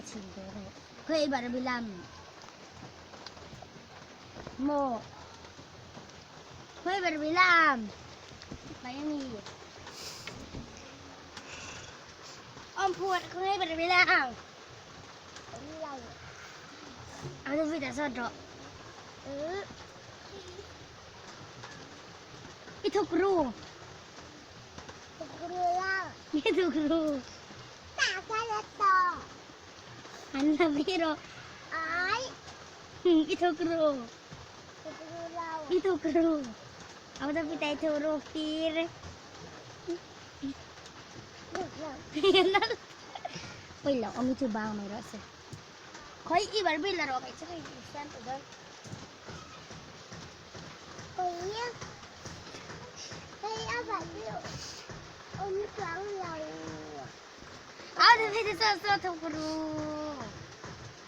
Chhin tur Khawi bar bilam Maw Khawi bar bilam Pai ami Om phuat khawi bar bilam Ano vida sa do I thuk ru I thuk ru An la biro. I thuk ru. I thuk ru. Ako da pita i thuru pir. Wait lang, umi chu bang mai ro se. Khoi i bar bi la ro kai chu kai siam tu don.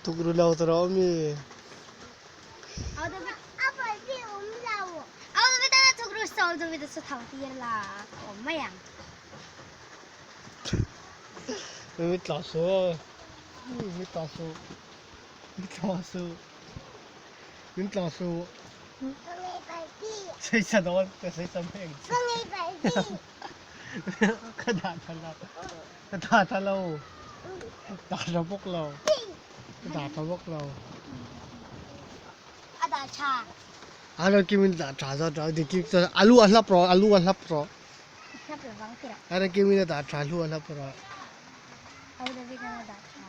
Tukru lo ta ro mi. Mi tla su. Mi tla su. Mi tla su. Min tla su. Sei sa don ka sei sa meng. Ka dah tha lo. Ka dah tha lo. Dah tha bawk lo. Ka dah tha bawk lo. A dah tha. Ano kimin dah tha zo tha di ki alu a hlap ro alu a hlap ro. Hlap lo vang tira. Ano kimin dah tha lu a hlap ro. Au da vi na dah tha.